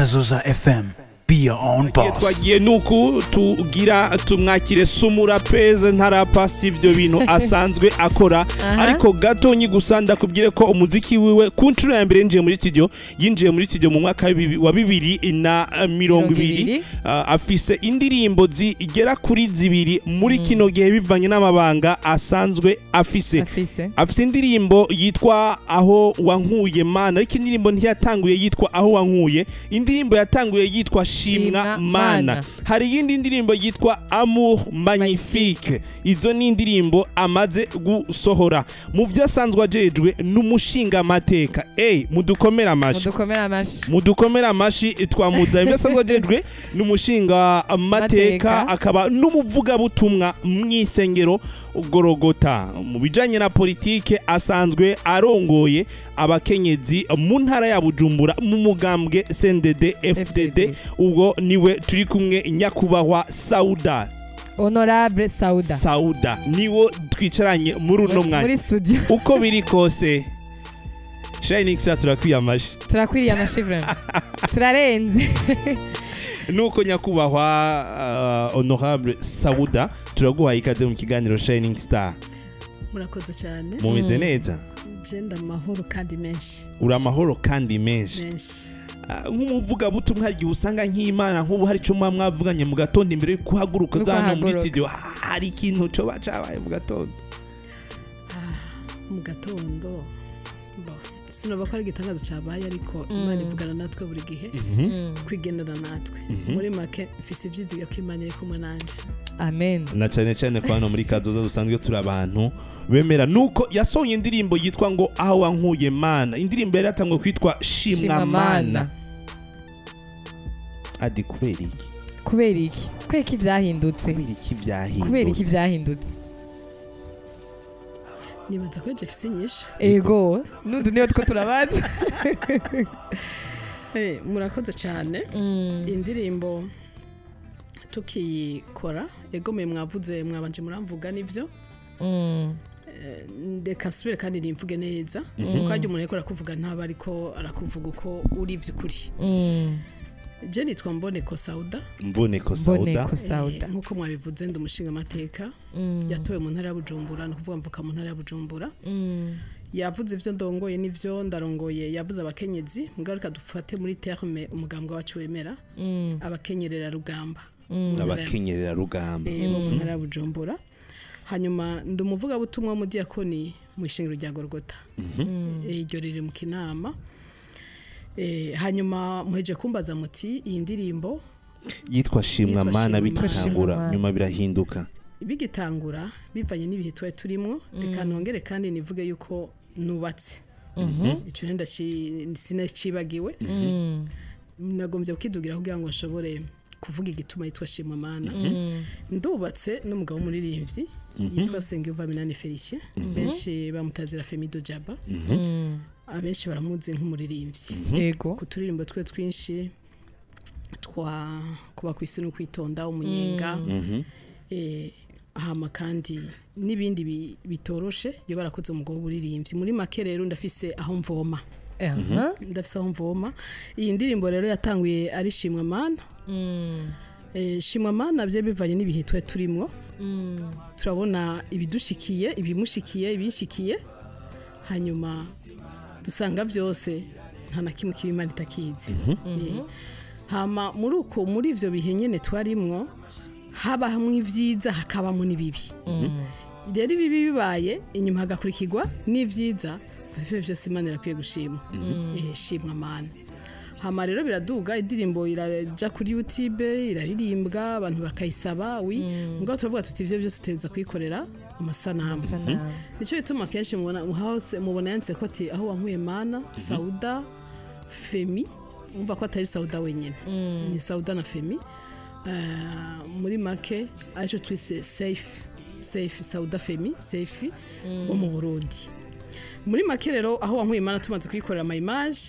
Kazoza FM. Be your own boss. Twagiye nuku tugira tumwakire sumura peze ntarapa, si ivyo bintu asanzwe akora. Ariko gatonyi gusa ndakubwire ko umuziki wiwe ku nshuro ya mbere yinjiye muri studio mu mwaka wa 2020. Afise indirimbo zigera kuri zibiri muri kino gihe, bivanye n'amabanga asanzwe afise. Afise. Afise indirimbo yitwa "Aho Wankuye Mana", ariko indirimbo ntiyatanguye yitwa "Aho Wankuye", indirimbo yatanguye yitwa "Shimwa Shimwa Mana". Mana. Hari iyindi ndirimbo yitwa "Amour Magnifique". Izo ni indirimbo amaze gusohora. Mu byo asanzwe ajejwe n'umushinga amateka. Ey, mudukomera amashi. Mudukomere amashi. Mudukomera amashi, twamuza. Ibyo asanzwe ajejwe n'umushinga amateka, Mateka. akaba n'umuvugabutumwa mw'isengero Gorogota. Mu bijanye na politike, asanzwe arongoye abakenyezi mu ntara ya Bujumbura mu mugambwe CNDD FDD. FDD. Ubwo niwe turi kumwe, nyakubahwa Sauda. Honorable Sauda. Sauda niwo twicaranye muri uno mwanya muri studio. Uko biri kose, Shining Star, turakwiye amashi. Turakwiriye amashi vraiment, turarenze. Nuko nyakubahwa honorable Sauda, turaguhaye ikaze mu kiganiro Shining Star. Murakoze cyane. Mumeze neza? Genda amahoro kandi menshi. Uri amahoro kandi menshi. Menshi. Nk'umuvugabutumwa, hari igihe usanga nk'Imana, nk'ubu hari icyo muba mwavuganye mu gatondo imbere yo kuhaguruka No uza hano muri kuhaguruka. studio? Hari ikintu coba cabaye mu gatondo? Mu gatondo bo sinova ko ari igitangaza cyabaye, ariko Imana ivugana natwe buri gihe, kwigendana natwe. Muri make, mfise ibyiziga ko Imana iri kumwe nanje. Amen. Na cyane cyane ko hano muri Kazoza dusanzwe turi abantu bemera. Nuko yasohoye indirimbo yitwa ngo "Aho Wankuye Mana", indirimbo yari yatanguye kwitwa "Shimwa Shimwa Mana". Mana. Adi, kubera iki? Kubera iki? Kubera iki byahindutse? Kubera iki byahindutse? Kubera iki byahindutse? Nibaza ko Jefisi inyishu. Ego, nundi niyo two turabaza. Murakoze cyane. Indirimbo tukiyikora, egomeye mwavuze, mwabanje muramvuga nivyo. Reka nsubire kandi nimvuge neza, kuko harya umuntu ariko arakuvuga ntaba ariko arakuvuga uko uri vy'ukuri. Je nitwa Mboneko Sauda. Mboneko Sauda. Mboneko Sauda. Nk'uko mwabivuze, ndi umushinga amateka yatowe mu ntara ya Bujumbura, ni ukuvuga mvuka mu ntara ya Bujumbura. Yavuze ivyo ndongoye n'ivyo ndarongoye, yavuze abakenyezi. Mugabo reka dufate muri terme umugambwe wacu wemera, abakenyerera rugamba. Abakenyerera rugamba. Bo mu ntara ya Bujumbura. Hanyuma ndi umuvugabutumwa w'umudiyakoni mu ishengero rya Gorgota. Iryo riri mu Kinama. Hanyuma muheje kumbaza muti iyi ndirimbo yitwa "Shimwa Yitwa Mana" Shimwa Mana. bigitangura, Shimwa Mana. nyuma birahinduka. Bigitangura, bivanye n'ibihe twari turimo. Reka nongere kandi nivuge yuko nubatse, icyo nenda sinacibagiwe, nagombye kukidugira kugira ngo nshobore kuvuga igituma yitwa "Shimwa Mana". Ndubatse n'umugabo w'umuririmbyi yitwa Sengiyumva Minani Felicien, benshi bamutazira Femido Jaba, abenshi baramuzi nk'umuririmbyi ku turirimbo twe twinshi twa "Kuba ku Isi no Kwitonda", "Umunyenga", hama kandi n'ibindi bitoroshe iyo barakoze umugabo w'uburirimbyi. Muri make rero, ndafise aho mvoma. Ndafise aho mvoma. Iyi ndirimbo rero yatanguye ari "Shimwa Mana". "Shimwa Mana" byo bivanye n'ibihe twe turimwo. Turabona ibidushikiye, ibimushikiye, ibinshikiye, hanyuma dusanga byose nta na kimwe kiba Imana itakizi. Hama muri uko, muri ivyo bihe nyene twarimwo, habamwo ivyiza, hakabamo n'ibibi. Rero ibibi bibaye, inyuma hagakurikirwa n'ivyiza. Ivyo byose Imana irakwiye gushimwa. Shimwa Mana. Hama rero biraduga, indirimbo iraja kuri YouTube, iraririmbwa, abantu bakayisaba. Wi mugabo turavuga tuti ivyo byose uteza kuyikorera amasanamu. Nicyo bituma kenshi mubona hose, mubona yanditse ko ati "Aho Wankuye Mana, Sauda Femi". Umva ko atari Sauda wenyine, ni Sauda na Femi. Muri make aricyo twise safe, safe Sauda Femi safe wo mu Burundi. Muri make rero, "Aho Wankuye Mana" tumaze kuyikorera ama image,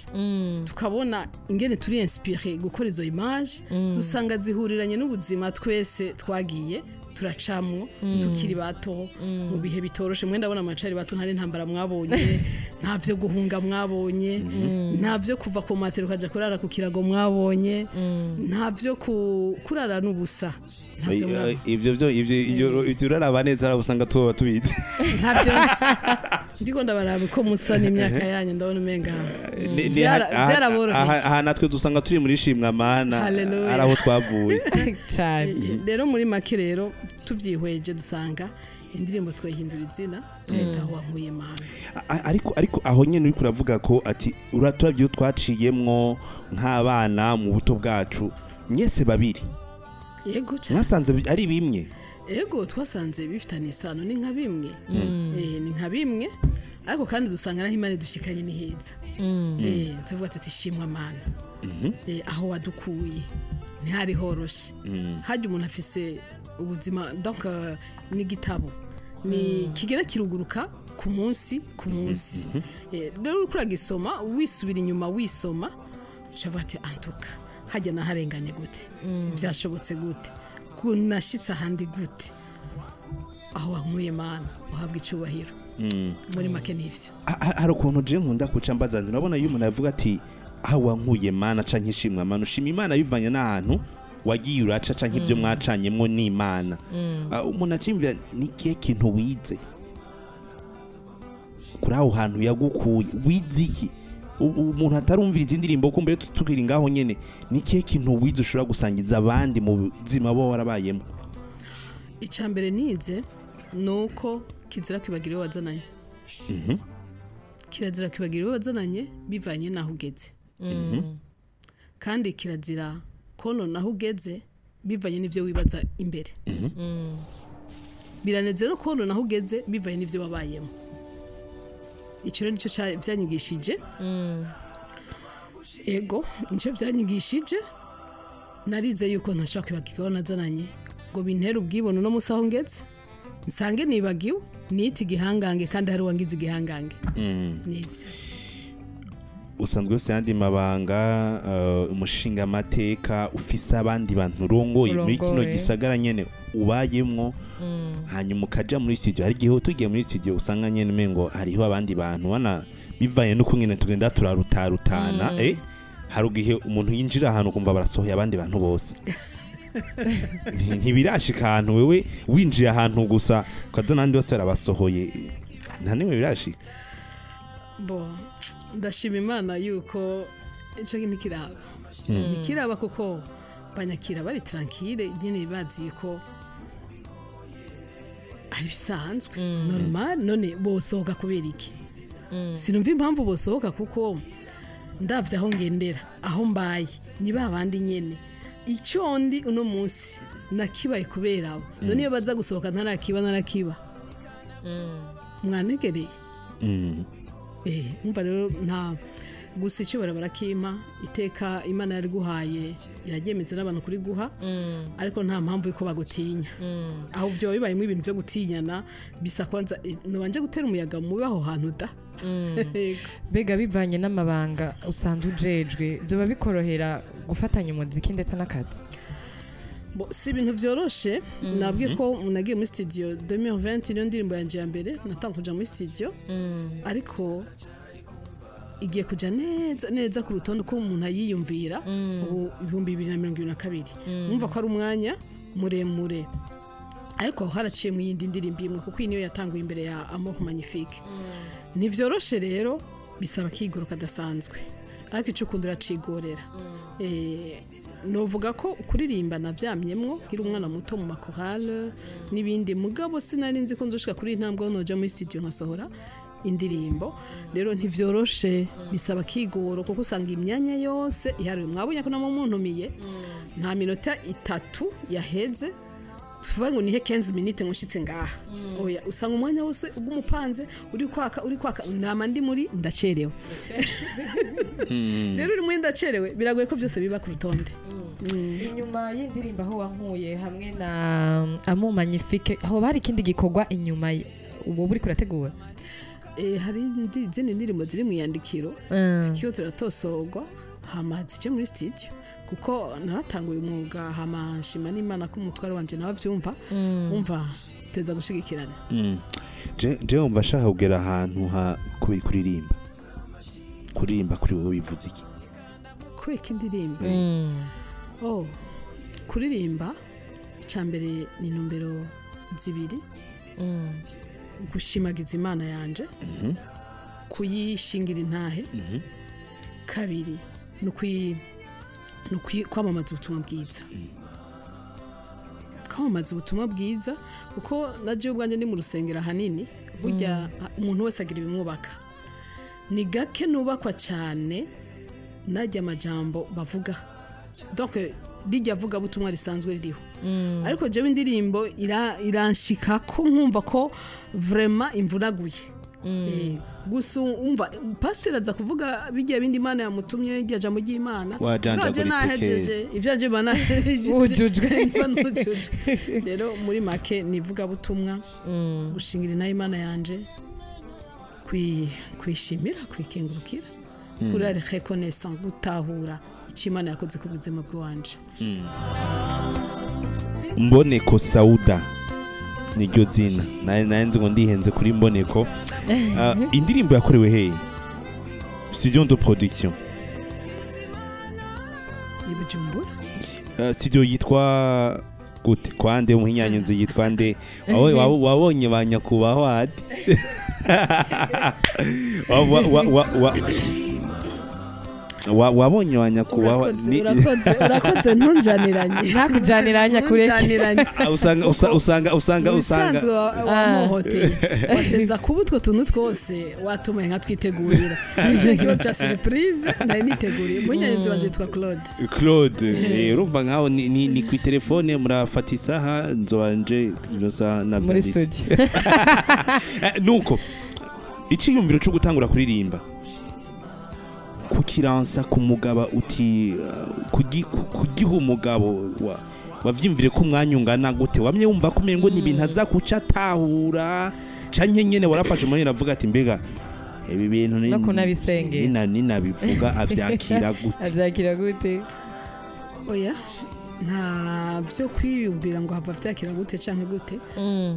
tukabona ingene turi inspiré gukora izo image, dusanga zihuriranye n'ubuzima twese twagiye turacamwo tukiri bato mu bihe bitoroshe. Mwenda ndabona amacari bato, nta n'intambara mwabonye. Nta byo guhunga mwabonye, nta byo kuva ku matero ukaja kurara ku kirago mwabonye, nta byo kurara n'ubusa. Ntabyo mwabonye. Ivyo byo ivyo uraraba neza arabusanga tuba tubizi. Ntabyo nzi. Ndiko ndabaraba uko musa n'imyaka yanyu, ndabona umenga byaraboroheye. Aha natwe dusanga turi muri shimwa mana. Hallelujah. Ari aho twavuye. Cyane. Rero muri make rero tuvyihweje dusanga indirimbo twahindura izina, tuyita Aho Wankuye Mana. Ariko aho nyene uriko uravuga ko ati uraturavye twaciyemwo nk'abana mu buto bwacu mwese babiri. Yego cyane. Mwasanze ari bimwe. Ego, twasanze bifitanye isano, ni nka bimwe. Ni nka bimwe, ariko kandi dusanga naho Imana idushikanye ni heza. Tuvuga tuti shimwa Mana. Aho wadukuye ntihari horoshe. Hajya umuntu afise ubuzima, donc n'igitabo ni kigera kiruguruka ku munsi ku munsi. Rero uriko uragisoma wisubira inyuma wisoma, ucavuga ati antuka hajya naharenganye gute, byashobotse gute, kunashitse ahandi gute, aho wankuye Mana uhabwa icubahiro. Muri make nivyo. Hari ukuntu je nkunda kuca mbaza nti urabona iyo umuntu avuga ati aho wankuye Mana canke ishimwa Mana, ushima Imana bivanye n'ahantu wagiye uraca canke ibyo mwacanyemwo n'Imana. Umuntu acimvira ni kihe kintu wize kuri aho hantu yagukuye, wize iki? Umuntu atarumvira indirimbo ko mbere tukiri ngaho nyene, ni kihe kintu wize ushobora gusangiza abandi mu buzima bo warabayemo? Icambere nize nuko kizira kwibagira iyo wazananye. Kirazira kwibagira iyo wazananye bivanye naho ugeze. Kandi kirazira konona aho ugeze bivanye n'ivyo wibaza imbere. Biranezera konona aho ugeze bivanye n'ivyo wabayemo. Ico rero nico vyanyigishije. Ego, nico vyanyigishije. Narize yuko ntashobora kwibagirwa aho nazananye ngo bintere ubwibone no musi aho ngeze nsange nibagiwe nita igihangange kandi hari uwangize igihangange. Nivyo. Usanzwe ufise ayandi mabanga, umushinga amateka, ufise abandi bantu urongoye muri kino Urongoye. gisagara nyene ubayemwo, hanyuma ukaja muri studio. Hari igihe tugiye muri studio usanga nyene umengo hariho abandi bantu bana bivanye n'uko nyene tugenda turarutarutana. Hari igihe umuntu yinjira ahantu ukumva barasohoye abandi bantu bose. Ntibirashika ahantu wewe winjiye ahantu gusa ukaza n'abandi bose barabasohoye, nta nimwe birashika. Bo, ndashima Imana yuko ico ntikiraba. Ntikiraba kuko banyakira bari tranquille nyene, bazi ko ari bisanzwe, normal. None bosohoka kubera iki? Sinumva impamvu bosohoka, kuko ndavye aho ngendera, aho mbaye ni ba bandi nyene. Icyo ndi uno munsi nakibaye kubera abo. None iyo baza gusohoka ntarakiba, narakiba mwanegereye. Umva rero, nta gusa icyo barakimpa iteka Imana yari guhaye iraryemeza n'abantu kuri guha, ariko nta mpamvu yuko bagutinya. Aho byo bibayemo ibintu byo gutinyana bisa kwanza nubanje gutera umuyaga mubi aho hantu da. Yego. Mbega bivanye n'amabanga usanzwe ujejwe, byoba bikorohera gufatanya umuziki ndetse n'akazi? Bo, si ibintu vyoroshe. Nabwiye ko nagiye muri studio 2020, niyo ndirimbo yanje ya mbere natanga kuja muri studio, ariko igiye kuja neza neza ku rutonde uko umuntu ayiyumvira ubu 2022. Mwumva ko ari umwanya muremure, ariko aho haraciye mu yindi ndirimbo imwe, kuko iyi niyo yatanguye imbere ya Amour Magnifique. Ntivyoroshe rero, bisaba akigoro kadasanzwe, ariko ico ukunda uracigorera. Novuga ko kuririmba navyamyemwo nkiri umwana muto mu makorale n'ibindi, mugabo sinari nzi ko nzoshika kuri iyi ntambwe aho noja muri studio nkasohora indirimbo. Rero ntivyoroshe, bisaba akigoro, kuko usanga imyanya yose ihariwe. Mwabonye ko namwe muntumiye nta minota 3 yaheze, tuvuga ngo nihe 15 minutes ngo nshitse ngaha. Oya, usanga umwanya wose ugumupanze uri kwaka, uri kwaka, nama ndi muri ndacerewe. Rero uri muri ndacerewe, biragoye ko byose biba ku rutonde. Inyuma y'indirimbo Aho Wankuye hamwe na Amour Magnifique, hoba hari ikindi gikorwa inyuma ubu uri kurategura? Hari izindi ndirimbo ziri mu iyandikiro, tukiyo turatosorwa hama zije muri studio, kuko naratanguye umwuga hama nshima n'Imana ko umutware wanje nawe avyumva, umva teza gushigikirana. Je wumva ashaka kugera ahantu ha kuririmba. Kuririmba kuri wowe bivuze iki? Kubera indirimbo, oh, kuririmba icyambere ni intumbero zibiri: gushimagiza Imana yanje, kuyishingira intahe. Kabiri ni kwamamaza ubutumwa bwiza, kwamamaza ubutumwa bwiza, kuko na jewe ubwanjye ndi mu rusengero. Ahanini burya umuntu wese agira ibimwubaka. Ni gake nubakwa cyane najya amajambo bavuga, donc rijya vuga butumwa risanzwe ririho, ariko jewe indirimbo iranshika ko nkumva ko vraiment imvunaguye. Gusa umva pasiteri aza kuvuga bijya bindi Imana yamutumye, irya jambo ry'Imana. Wajanjaguritse. Nanje nahejeje ivyanje bana. Wujujwe. Mba nujujwe. Rero muri make nivuga butumwa, gushingira inaha Imana yanje, kwishimira, kwikengurukira, kuri ari reconnaissant, gutahura icyo Imana yakoze ku buzima bw'iwanje. Mboneko Sauda niryo zina. Naye nzi ngo ndihenze kuri Mboneko. Indirimbo yakorewe hehe? Studio de production? Ni Bujumbura. Studio yitwa gute? Kwande umuhinyanyuzi yitwa nde? Wabonye ba nyakubahwa ati wabonye ba nyakubahwa. Urakoze, urakoze, urakoze, ntunjaniranye. Ntakujaniranya kureke. Ntunjaniranye. Ah, usanga usa- usanga usanga Mu usanga bisanzwe wamuhoteye wateza kuba utwo tuntu twose watumaye nkatwitegurira. Nicyo kibazo cya surprise nari niteguriye. Munyanyenzi wanje yitwa Claude. Claude, urumva nkaho ni ku telefone murafata isaha, nzobanje ino saha muri navyanditse. studio. Nuko iciyumviro cyo gutangura kuririmba, kukiransa ku mugaba uti kugiha umugabo wavyimvire ko umwanya ungana gute? Wamye wumva ko umengo ni ibintu aza kuca atahura, canke nyene warafashe umwanya uravuga ati: "Mbega ibi bintu No kunabisengera. Ninabivuga avyakira gute?" Avyakira gute? Oya, nta byo kwiyumvira ngo hava vyakira gute canke gute,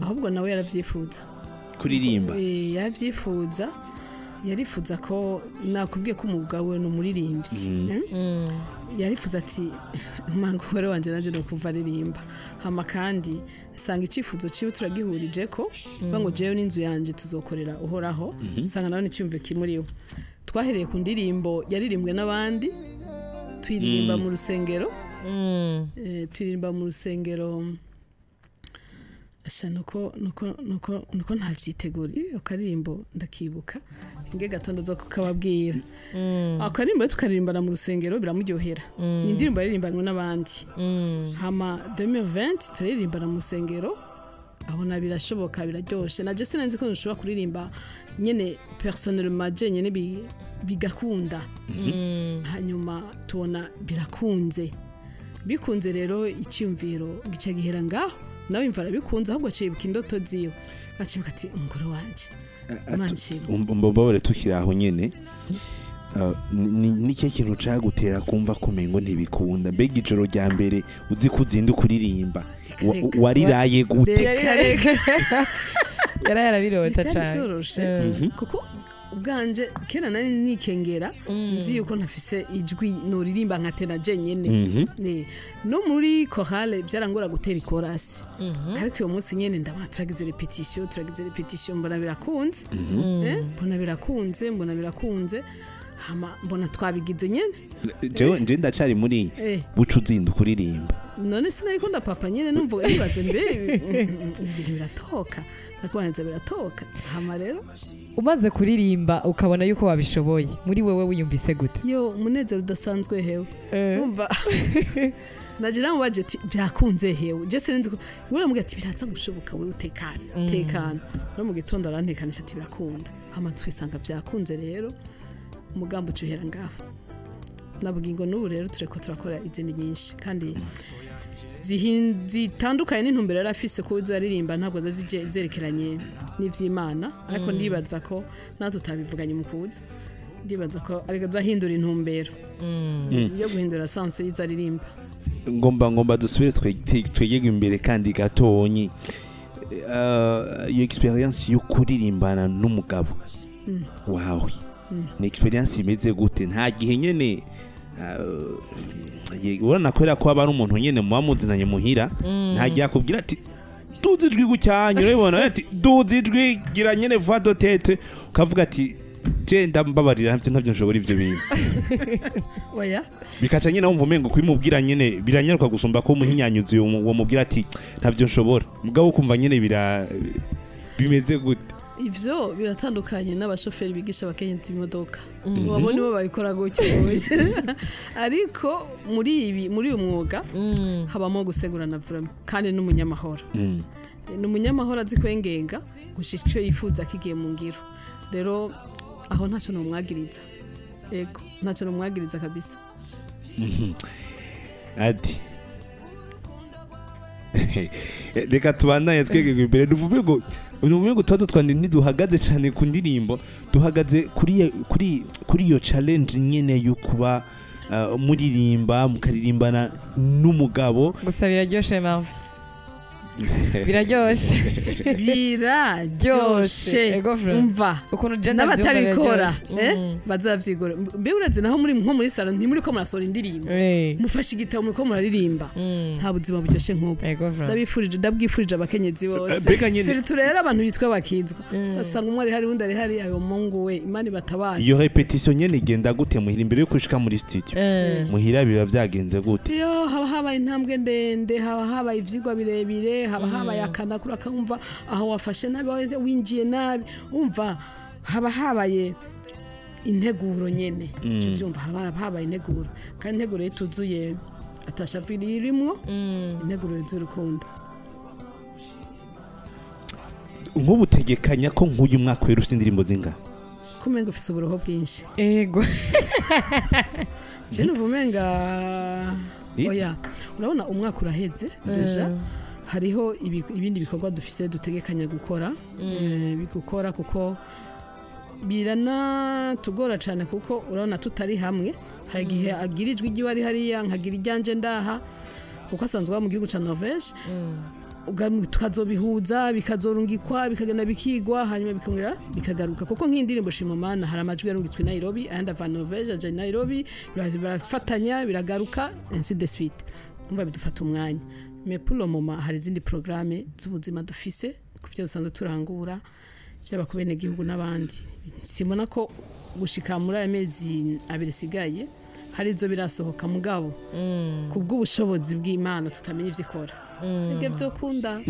ahubwo nawe yaravyifuza. Kuririmba. Yaravyifuza, yarifuza ko nakubwiye ko umugabo we ni umuririmbyi. Yarifuza ati: "Umugore wanje nanjye ni ukumva aririmba." Hama kandi nsanga icyifuzo cyiwe turagihurije ko kuvuga ngo jewe n'inzu yanjye tuzokorera Uhoraho. Nsanga nawe n'icyumviro kimuriwe. Twahereye ku ndirimbo yaririmbwe n'abandi, tuyiririmba mu rusengero. Turirimba mu rusengero. Asha, nuko ntavyiteguriye. Akaririmbo ndakibuka inge gatondo zo kukababwira. Akaririmbo rero tukaririmbana mu rusengero, biramuryohera. Ni indirimbo yaririmbanywe n'abandi. Hama 2020 turaririmbana mu rusengero, abona birashoboka, biraryoshe. Na je sinzi ko nshobora kuririmba nyene personnellement je nyene bigakunda. Hanyuma tubona birakunze. Bikunze rero, icyumviro gica gihera ngaho. Nawe imva arabikunze, ahubwo acibuka indoto ziwe, acibuka ati: "Umugore wanje, Imana ishimwe." Umbabare, tukiri aho nyene, ni kihe kintu cagutera kumva kumengo ntibikunda? Mbega ijoro rya mbere uzi ko uzinda kuririmba, Reka. wariraye gute? Reka, reka. Yari yarabirota Ntibyari cyane. byoroshe, kuko ubwanje kera nari nikengera, nzi yuko ntafise ijwi noririmba nkatena jenyene. No muri chorale byarangora gutera ikorasi, ariko uyo munsi nyene ndabona turagize répétition, turagize répétition, mbona birakunze. Mbona birakunze, mbona birakunze, hama mbona twabigize nyene. Jewe nje ndacari muri buca uzinda kuririmba. None sinariko ndapapa nyene, numva nibaze mbe ibintu biratoka, nakuboneza biratoka. Hama rero Umaze kuririmba ukabona yuko wabishoboye, muri wewe wiyumvise gute? Yo, umunezero udasanzwe hewe. Umva, nagira mu budget byakunze hewe. Je sinzi ko uramubwira ati: "Biraza gushoboka, wewe utekana, tekana." No mu gitondo arantekanisha ati: "Birakunda." Hama twisanga byakunze. Rero umugambi ucuhera ngaho nabugingo. N'ubu rero tureko turakora izindi nyinshi kandi zitandukanye n'intumbero yari afise, ko izo yaririmba ntabwo ziba zerekeranye n'ivy'Imana. Ariko ndibaza ko natwe tutabivuganye mu kuza, ndibaza ko ariko azahindura intumbero yo guhindura sens y'izo aririmba. Ngomba dusubire twegege imbere kandi gatonyi. Iyo expérience yo kuririmbana n'umugabo wawe. Ni experience imeze gute? Nta gihe nyene urabona kubera ko aba ari umuntu nyene muba muzinanye muhira, nta gihe akubwira ati duze ijwi gucyanya, urabibona ati duze ijwi gira nyene voix de tête, ukavuga ati je ndambabarira ntavyo nshobora ivyo bintu. Oya. Bikaca nyene wumva umengo kubimubwira nyene biranyaruka gusumba ko umuhinyanyuzi uwo mubwira ati ntavyo nshobora, mugabo ukumva nyene bimeze gute? Ivyo biratandukanye n'abashoferi bigisha abakenyezi imodoka, wabona bo babikora gutyo. Ariko muri uyu mwuga habamo gusegurana vraiment, kandi n'umunyamahoro. Ni umunyamahoro azi kwengenga gushika ico yifuza kigiye mu ngiro. Rero aho ntacyo nomwagiriza, ego ntacyo nomwagiriza kabisa. Ati reka tubandanye twegegwe imbere, duvume ngo tubazo twandi ntiduhagaze cyane ku ndirimbo, duhagaze kuri iyo challenge nyene yo kuba muririmba mukaririmbana n'umugabo. Gusa biraryoshe Marve, biraryoshe, biraryoshe. Umva n'abatabikora bazavyigora. Mbe urazi naho muri nko muri salon ntimuri ko murasohora indirimbo, mufashe igitabo muri ko muraririmba, nta buzima buryoshe nk'ubwo. Ndabifurije, ndabwifurije abakenyezi bose, surtout rero abantu bitwa bakizwa, basanga umwe ari hari undi ari hari, ayo Mungu we Imana ibatabaye. Iyo repetition nyene igenda gute muhira imbere yo kushika muri studio? Muhira biba vyagenze gute? Yo haba habaye intambwe ndende, haba habaye ivyigwa birebire, haba habaye akana kuri akumva aho wafashe nabi winjiye nabi, umva haba habaye integuro nyene, uvyumva haba habaye integuro, kandi integuro ituzuye atashaviri irimwo, integuro y'urukundo. Nk'ubutegekanya ko nk'uyu mwaka wera ufite indirimbo zinga kumenga ufise uburoho bwinshi. Ego. Je nuvumenga oya, urabona umwaka uraheze deja, hariho ibindi bikorwa dufise dutegekanya gukora, bigukora kuko birana tugora cyane, kuko urabona tutari hamwe, hari igihe agira ijwi ryiwe ari hariya nkagira iryanje ndaha, kuko asanzwe mu gihugu ca Norvège, tukazobihuza bikazorungikwa bikagenda bikigwa, hanyuma bikamwira bikagaruka. Kuko nk'indirimbo Shimomana hari amajwi yarungitswe Nairobi, ayandi ava Norvège aja Nairobi, birafatanya biragaruka ainsi de suite. Umva bidufata umwanya. Mais pour le moment hari izindi programme z'ubuzima dufise kuvyo dusanzwe turangura byaba ku bene gihugu n'abandi. Simona ko gushika muri aya mezi abiri sigaye hari izo birasohoka, mugabo kubw'ubushobozi bw'Imana tutamenye ivyikora. Ege vyokunda.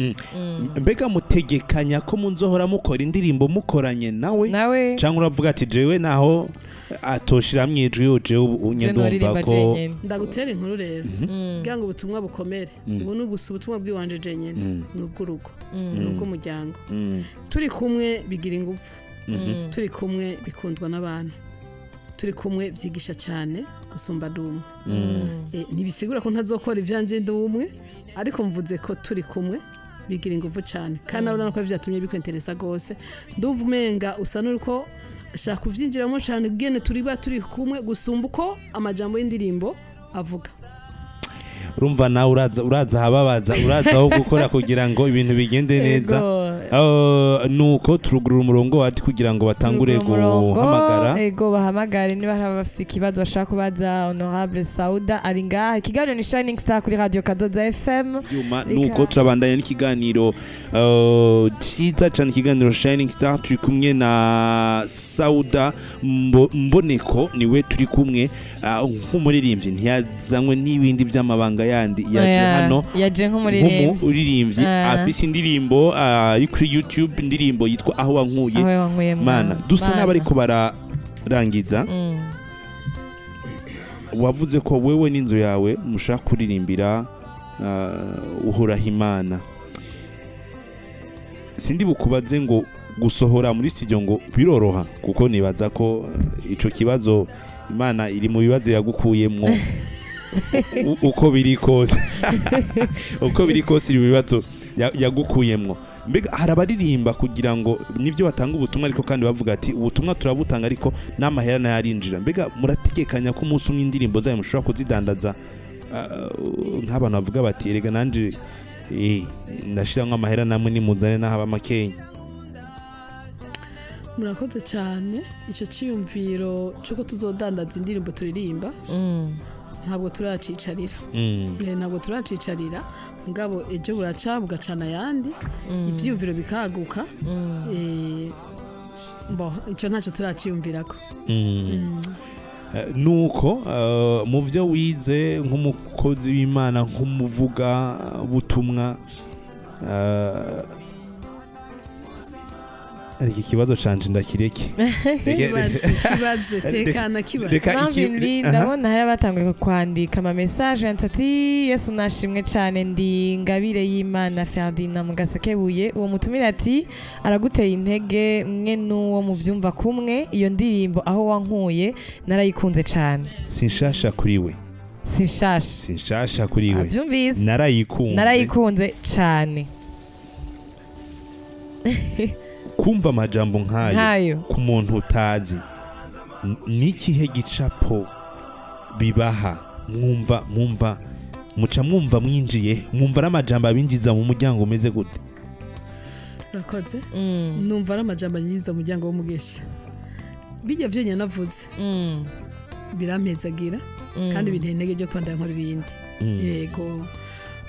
Mbega mutegekanya ko munzohora mukora indirimbo mukoranye nawe cyangwa uravuga ati jewe naho atoshira mwijwi yo jewe unye ndumva ko ndagutera inkuru rero kugira ngo ubutumwa bukomere. Ubu nugusa ubutumwa bwiwanje jenyene nubw'urugo nubw'umuryango. Turi kumwe bigira ingufu, turi kumwe bikundwa n'abantu, turi kumwe byigisha cyane gusumba ndumwe. Ntibisigura ko ntazokora ivyanje ndumwe, ariko mvuze ko turi kumwe bigira ingufu cyane, kandi urabona ko vyatumye bikwenteresa gose. Ndumva umenga usa nuko shaka kuvyinjiramo cyane gene turi turi kumwe gusumba uko amajambo y'indirimbo avuga. Urumva nawe uraza hababaza, uraza aho gukora kugira ngo ibintu bigende neza. Nuko turugurura umurongo ati kugira ngo batangure guhamagara. Ego bahamagare niba hari abafite ikibazo bashaka kubaza Honorable Sauda ari ngaha. Ikiganiro ni Shining Star kuri Radio Kadoza FM. Nuko turabandanya n'ikiganiro cyiza cyane, ikiganiro Shining Star, turi kumwe na Sauda Mboneko, niwe turi kumwe nk'umuririmbyi, ntiyazanywe n'ibindi by'amabanga yandi, yaje hano yaje nk'umuririmbyi afise indirimbo ari kuri YouTube, indirimbo yitwa Aho Wankuye. Mana dusa n'abariko bararangiza. Wavuze ko wewe n'inzu yawe mushaka kuririmbira Uhoraho Imana. Sindi bukubaze ngo gusohora muri studio ngo biroroha, kuko nibaza ko ico kibazo Imana iri mu bibazo yagukuyemwo uko biri kose. Uko biri kose iri mu bibazo yagukuyemwo. Mbega hari abaririmba kugira ngo nivyo batanga ubutumwa, ariko kandi bavuga ati ubutumwa turabutanga ariko n'amahera nayarinjira. Mbega murategekanya ko umunsi umwe indirimbo zayo mushobora kuzidandaza, nk'abantu bavuga bati erega nanje ndashiramwo amahera namwe nimuzane n'ahaba makenya? Murakoze cyane. Icyo cyiyumviro cy'uko tuzodandaza indirimbo turirimba ntabwo turacicarira. Ntabwo turacicarira, mugabo ejo buraca bugacana ayandi, ibyiyumviro bikaguka. Bo icyo ntacyo turaciyumvirako. Nuko mu byo wize nk'umukozi w'Imana, nk'umuvuga butumwa, ariko ikibazo canje ndakireke. Kibaze tekana kibaze. Ndabona hari abatanguye kwandika ama message ati Yesu nashimwe cyane, ndi Ngabire y'Imana Ferdinand Mugasekebuye. Uwo mutumira ati araguteye intege mwe n'uwo muvyumva kumwe, iyo ndirimbo aho wankuye narayikunze cyane. Sinshasha kuri we. Sinshasha kuri we. Narayikunze cyane. Kumva amajambo nkayo ku muntu utazi, n'ikihe gicapo bibaha? Mwumva muca mwumva mwinjiye, mwumva ari amajambo abinjiza mu muryango umeze gute? Urakoze. Numva ari amajambo anyinjiza mu muryango w'umugesha. Bijya byonyine navuze birampezagira kandi bintera intege ryo kwandara nkora ibindi. Yego,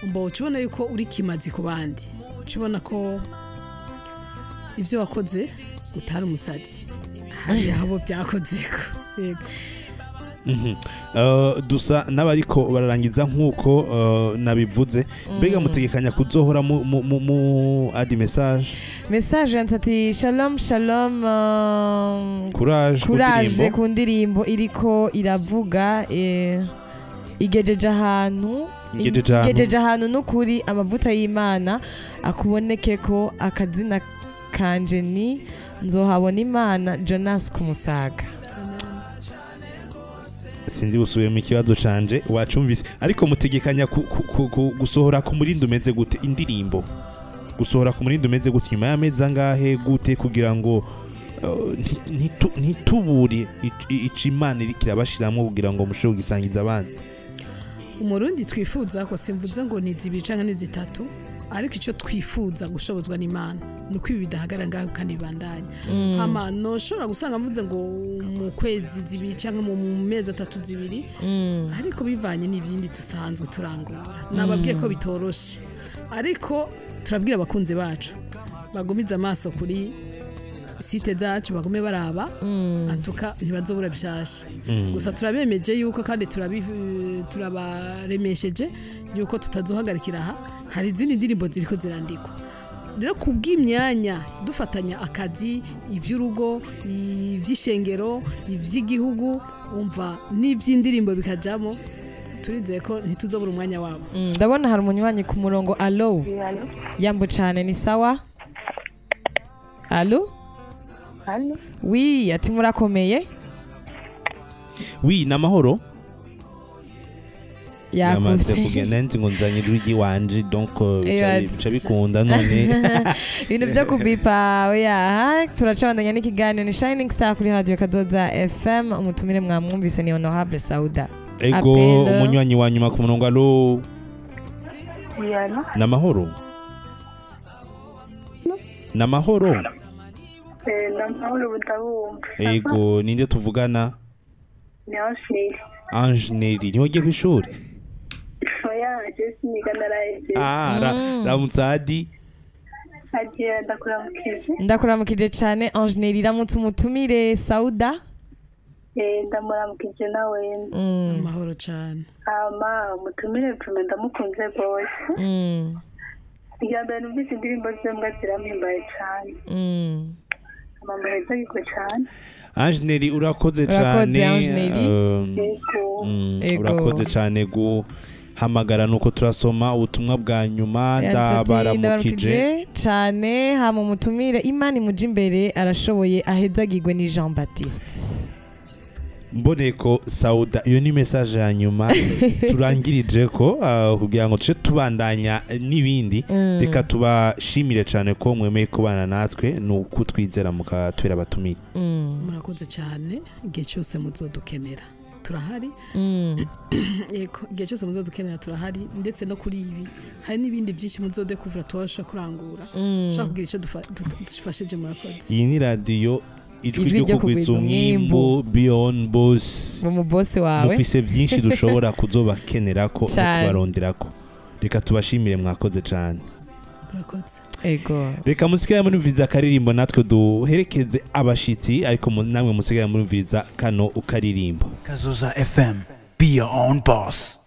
mbo ucubona yuko uri kimazi ku bandi, ucubona ko ivyo wakoze utari umusazi, hari aho byakoze ko. Yego. Dusa n'abariko bararangiza nkuko nabivuze. Mbega mutegekanya kuzohora mu adi message ati shalom shalom, courage ku ndirimbo iriko iravuga, igejeje ahantu, igejeje ahantu n'ukuri, amavuta y'Imana akuboneke ko akazina kanje ni nzohabona Imana Jonas Kumusaga. Sinzi busubiyemo ikibazo canje wacumvise, ariko mutegekanya gusohora ku murindi umeze gute indirimbo? Gusohora ku murindi umeze gute nyuma y'amezi angahe gute, kugira ngo ntitubure ico Imana iriko irabashiramwo kugira ngo mushobore kugisangiza abandi? Umurundi twifuza ko simvuze ngo ni zibiri canke ni zitatu, ariko icyo twifuza gushobozwa n'Imana nuko ibi bidahagarara ngaho kandi bibandanya. Hama noshobora gusanga mvuze ngo mu kwezi zibiri canke mu mezi atatu zibiri, ariko bivanye n'ibindi dusanzwe turangura. Nababwiye ko bitoroshe, ariko turabwira abakunzi bacu bagumize amaso kuri site zacu, bagume baraba, antuka ntibazobura bishasha. Gusa turabemeje yuko kandi turabaremesheje yuko tutazohagarikira aha, hari izindi ndirimbo ziriko zirandikwa. Rero kubw'imyanya dufatanya akazi, ivy'urugo, ivy'ishengero, ivy'igihugu, umva n'ivy'indirimbo bikajamo, turizeye ko ntituzobura umwanya wabo. Ndabona hari umunywanyi ku murongo. Allo, yambo cyane, ni sawa? Allo? Allo? Oui, ati murakomeye? Oui, namahoro. Yamaze kugenda nzi ngo nzanye ijwi wanje, donc bica bikunda none ibintu byo kubipa. Oya, turacabandanya n'ikiganiro ni Shining Star kuri Radio Kadoza FM. Umutumire mwamwumvise ni Honorable Sauda. Ego, umunywanyi wa nyuma ku murongo. Allo? Oui, allo? Namahoro. Namahoro. Namahoro budabumva. Ego, ninde tuvugana? Ni Ange. Ange Neri, ni wagiye kwishuri? Oya, je siniga naraje. Ramutsadi. Agiye ndakuramukije. Ndakuramukije cyane Ange Neri, ramutse umutumire Sauda. Ndamuramukije nawe. Amahoro cyane. Ama umutumire pfume ndamukunze gose. Iya mbere numvise indirimbo ze mbwa zirampimbaye cyane. Amamaheza yiko cyane. Ange Neri urakoze cyane. Urakoze cyane guhamagara nuko turasoma ubutumwa bwa nyuma. Ndabaramukije cyane. Hama umutumire Imana imuje imbere arashoboye, ahezagirwe ni Jean Baptiste. Mboneko Sauda, iyo ni message ya nyuma turangirije ko kugira ngo tuce tubandanya n'ibindi. Reka tubashimire cyane ko mwemeye kubana natwe nuko twizera mukatwera abatumire. Murakoze cyane, igihe cyose muzodukenera. Turahari. Yego, igihe cyose muzodukenera turahari, ndetse no kuri ibi hari n'ibindi byinshi muzodekuvura tubasha kurangura, ushobora kugira icyo dufashije. Murakoze. Iyi ni radiyo Ijwi Ijwi ryo kugwiza umwimbu, Beyond Boss. Mu bosi wawe. Mufise byinshi dushobora kuzobakenerako no Cane. kubaronderako. Reka tubashimire, mwakoze cane. Murakoze. Ego. Reka musigaye murumviriza akaririmbo, natwe duherekeze abashitsi, ariko namwe musigaye murumviriza kano ukaririmbo. Kazoza FM. Be your own boss.